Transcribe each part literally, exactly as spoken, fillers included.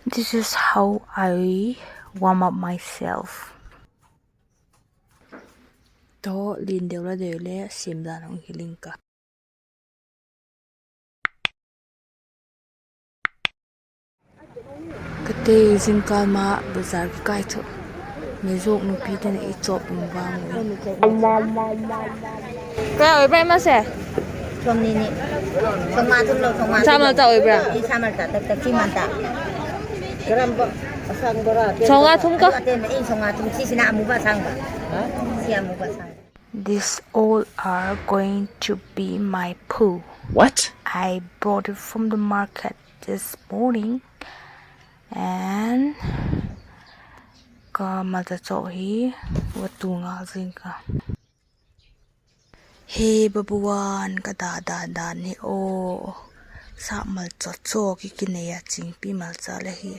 This is how I warm up myself. Tho, lin deu la deu le sim dan hung hi ling ka. Ka te zingkal ma bazar kikai chu, mi zuak nupi ten i chawp um vang u. Ka oi bra ma se. Som ni ni. Som nga thum lo, som nga thum lo. Sa mal ta oi bra. I sa mal ta, tak tak chi man ta. Som nga thum ka. Ate me in som nga thum chi sina amu ba sang ba. Si amu ba sang. These all are going to be my poo. What? I brought it from the market this morning, and ka malcha chawk hi va tu ngal zing ka. He babuan ka da da dan hi aw. Sa malcha chawk i kinei a chingpi malcha le hi.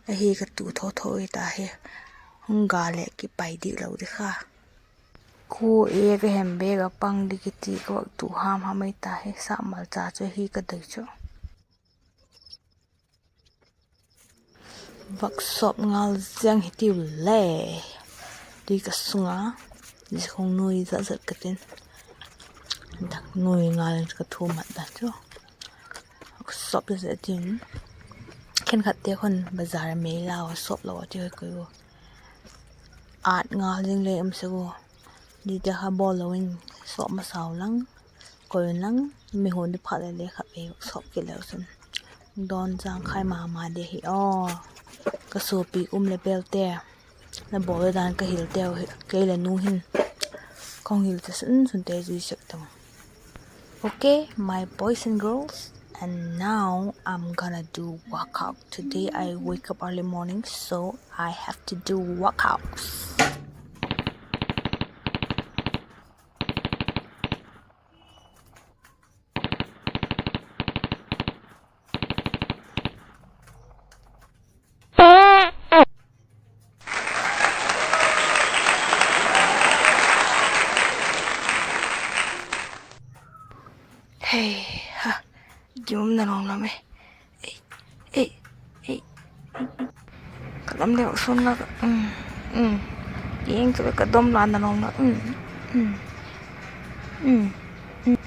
Ahi ka tu tho tho i ta hi. Hung ga leh kipai dik lo di kha. Khu e ka hem bek a pang di kiti ka vak tu ham ham ei ta hi. Sa malcha chu hi ka dei chu. Vak sawp ngal ziang hi tiu le. Tui ka sung a, zia khung nui zat zat ka tin. Dak nui ngal in ka thu mat dan chu. Vak sawp zat zat tin. Khenkhatte khun bazar a mei lau a sawp lo a ti hoi koi u. At ngal zing le um sek u. Zia te kha bawl lo in sawp masau lang. Koi un lang, mi hun di phat le le khat vei vak sawp kit leu chun. Dawn zang khai ma ma di hi aw. Ka suapi um le pelte, la bawl dan ka hil teu hi, kei le nu hin. Ka hung hil ta sun sunte zui sek tang. Okay, my boys and girls, and now I'm gonna do workout. Today I wake up early morning, so I have to do workouts. Hei ha, gim umna lawm lawm e. Ei, ei, ei. Ka dom le vak sun la ka, um, um. Eng chu ka dom la na lawm la, um, um, um, um.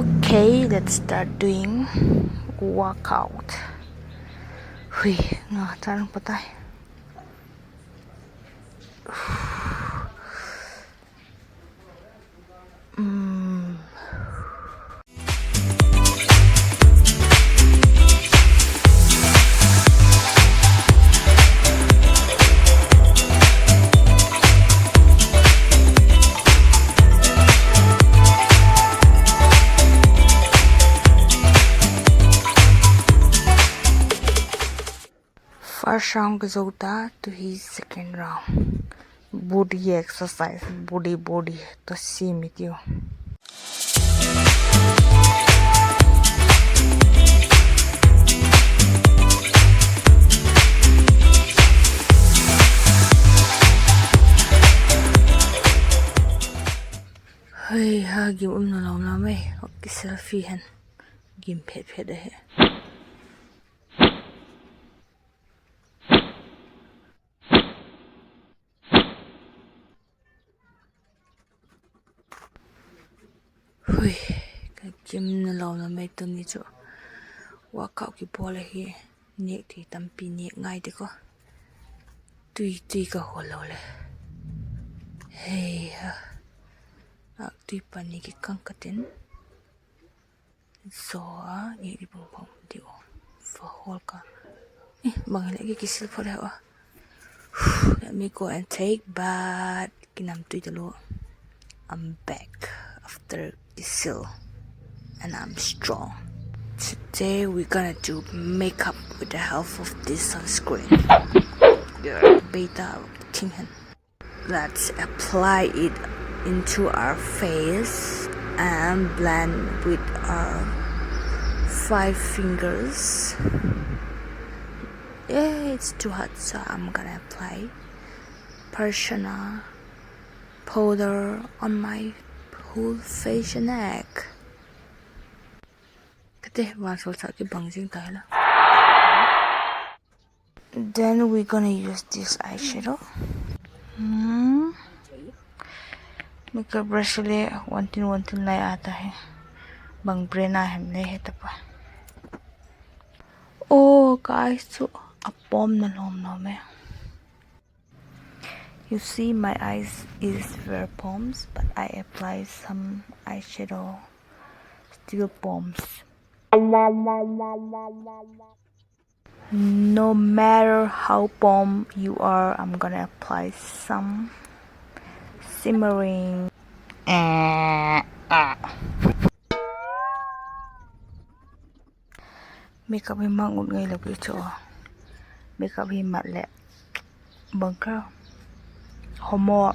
Okay, let's start doing workout. Hui, nga chang pa tai. First round ka zo ta, tu hi second round. Body exercise, body, body, to si mi tiu. Hei ha, gim umna lawm lawm e, ki selfie hen. Gim phet phet ahi. Hui, ka gimna lawm lawm e tuni chu. Workout kibawl ahi, nêk thei tampi nêk ngai di ka. Tui, tui ka hawl lo le. Hei ha. Ak tui pani kikang ka tin. Zaw a, nêk di pang pang diu. Va hawl ka. Eh, bang hileh ki kisil phot le a. Let me go and take bath. Kinamtui talua. I'm back after kisil. And I'm strong. Today we're gonna do makeup with the help of this sunscreen. Beta Tinghen. Let's apply it into our face and blend with our five fingers. Eh, it's too hot, so I'm gonna apply Parshana powder on my Cool fashion hack. Kate, vansawlchâk kibang zing ta hi la. Then we're gonna use this eyeshadow. Hmm. Makeup brush le one tin one tin lai a ta hi. Bang brand a hem le he ta pa. Oh, ka eyes chu a pawm na lawm lawm e. You see, my eyes is very pawms, but I apply some eyeshadow, still pawms. No matter how pawm you are, I'm gonna apply some shimmering. Makeup hi mang ut ngai lo ki chu. Makeup hi mat leh bang kha homo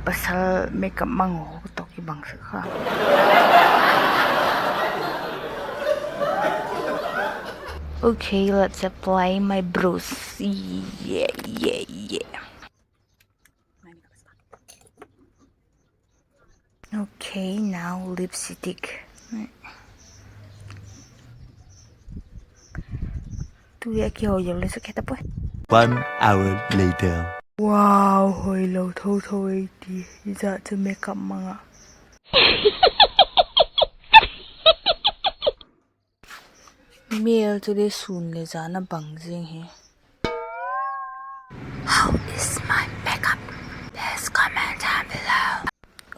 pasal makeup mang u tawh kibang sak kha. Okay, let's apply my brows. Yeah, yeah, yeah. Okay, now lipstick. Tu a kihoi lo le sa khe ta poi. One hour later. Wow, hoi lo tho tho ei ti. I za chu makeup mang a. Mial chu le sun le zan a bang zing hi. How is my makeup? Please comment down below.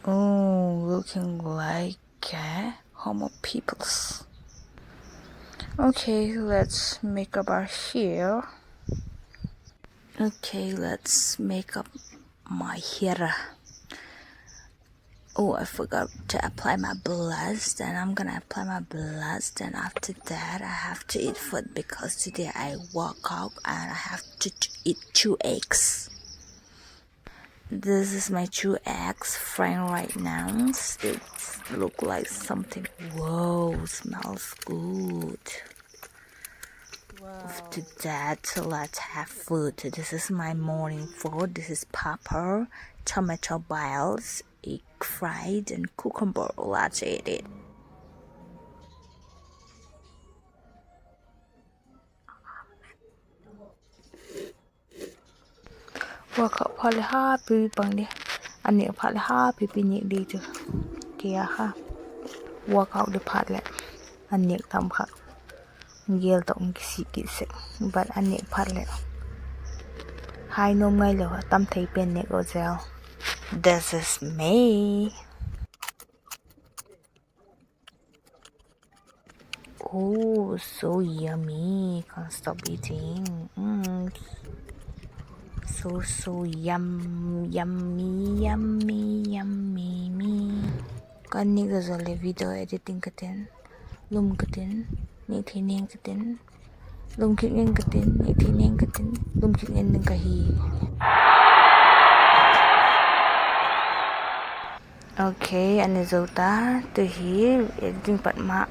Oh, looking like a homo peoples. Okay, let's make up our hair. Okay, let's make up my hair. Oh, I forgot to apply my blush. Then I'm gonna apply my blush. Then after that, I have to eat food because today I work out and I have to ch-, eat two eggs. This is my two eggs frying right now. It look like something. Whoa, smells good. After that, let's have food. This is my morning food. This is pepper, tomato balls, egg fried, and cucumber. Let's eat it. Workout phat leh happy pang di. A nêk phat leh happy pi nêk di chu. Kei a kha. Workout di phat leh a nêk tam kha gel tawh hung kisik kit sek. But a nêk phat leh hai nuam ngai lo, a tam thei pen nêk lo zel. This is me. Oh, so yummy. Can't stop eating. Mm. So, so yum, yummy, yummy, yummy me. Ka nêk zaw zaw leh video editing ka tin, lum ka tin, nêk thei neng ka tin, lum kit ngen ka tin, nêk thei neng ka tin, lum kit ngen ding ka hi. Okay, a ne zo ta, tu hi, editing pat ma,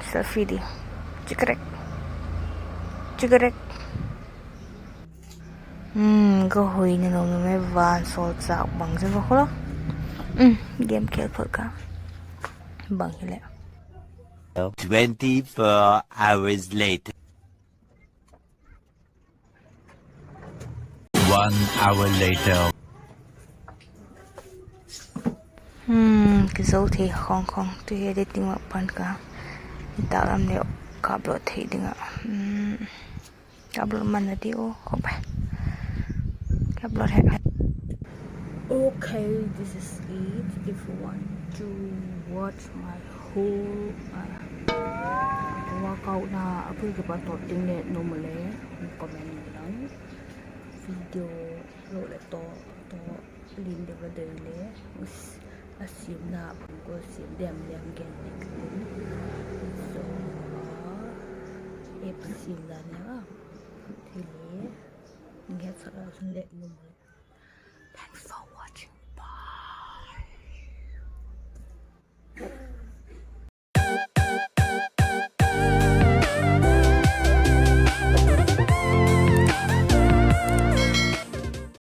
selfie di. Chikarek. Chikarek. Hmm, ka hoi ni lo me vansawlchâk bang zing ka kholo. Hmm, game khel phot ka. Bang hileh. Twenty-four hours later. One hour later. Hmm, kizo thei khawng khawng, tu hi editing ma pan ka. Nitâk lam leh ka upload thei ding a. Hmm, ka upload man a di u, khop e. Ka upload he. Okay, this is it. If you want to watch my whole, uh, workout na, a pui ka pa tot ding le nom le, comment lang. Video lo le to, to, lim de va dei le, a siamna, ko siam dem dem gen ding. So, app siam dan a, thei le, ngetsak a sun le nom le.